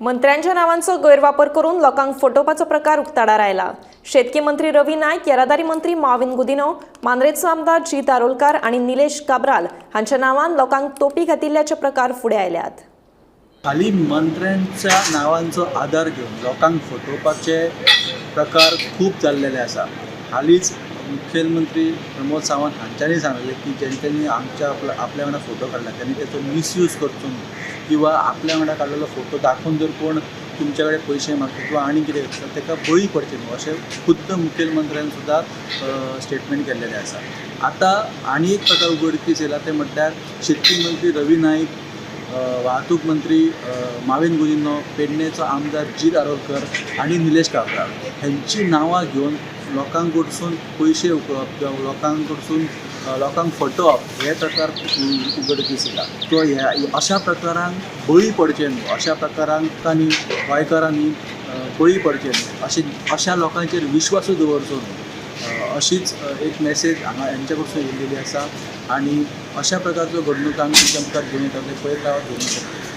मंत्र्यांच्या नावांचो गैरवापर करून लोकांक फटोवपाचो प्रकार उक्ताडार आयला. शेतकी मंत्री रवी नायक, येरादारी मंत्री माविन गुदिनो, मांद्रेचो आमदार जी दारोलकार आनी निलेश काब्राल हांच्या नांवान लोकांक तोपी घातिल्ल्याचे प्रकार फुडें आयल्यात. हालीं मंत्र्यांच्या नांवांचो आदार घेवन लोकांक फटोवपाचे प्रकार खूब जाल्लेले आसा. हालींच मुखेलमंत्री प्रमोद सावंत हांच्यांनी सांगलें की जेंच्यांनी आमच्या आपल्या वांगडा फोटो काडला त्यांनी तेचो मिसयूज करचो न्हू किंवा आपल्या वांगडा काडलेलो फोटो दाखोवन जर कोण तुमच्या कडेन पयशे मागता किंवा आनी कितें करता, ताका बळी पडचें न्हू अशें खुद्द मुखेलमंत्र्यान सुद्दां स्टेटमेंट केल्लेलें आसा. आतां आनी एक प्रकार उगडकीस येयला तें म्हटल्यार शेतकी मंत्री रवी नायक, वाहतूक मंत्री माविन गुदिन्हो, पेडणेचो आमदार जीत आरोलकर आनी निलेश काब्राल हेंची नांवां घेवन लोकां कडसून पयशे उकळप किंवा लोकां कडसून लोकांक फटोवप हे प्रकार उगडकीस येयला. सो ह्या अशा प्रकारांक बळी पडचें न्हू, अशा प्रकारांक गोंयकारांनी बळी पडचें न्हू, अशें अशा लोकांचेर विश्वासूय दवरचो न्हू, अशीच एक मॅसेज हांगा हेंच्या कडसून येयलेली आसा. आनी अशा प्रकारच्यो घडणुको आमी तुमच्या मुखार घेवन येतले. पळयत रावात, घेवन येतले.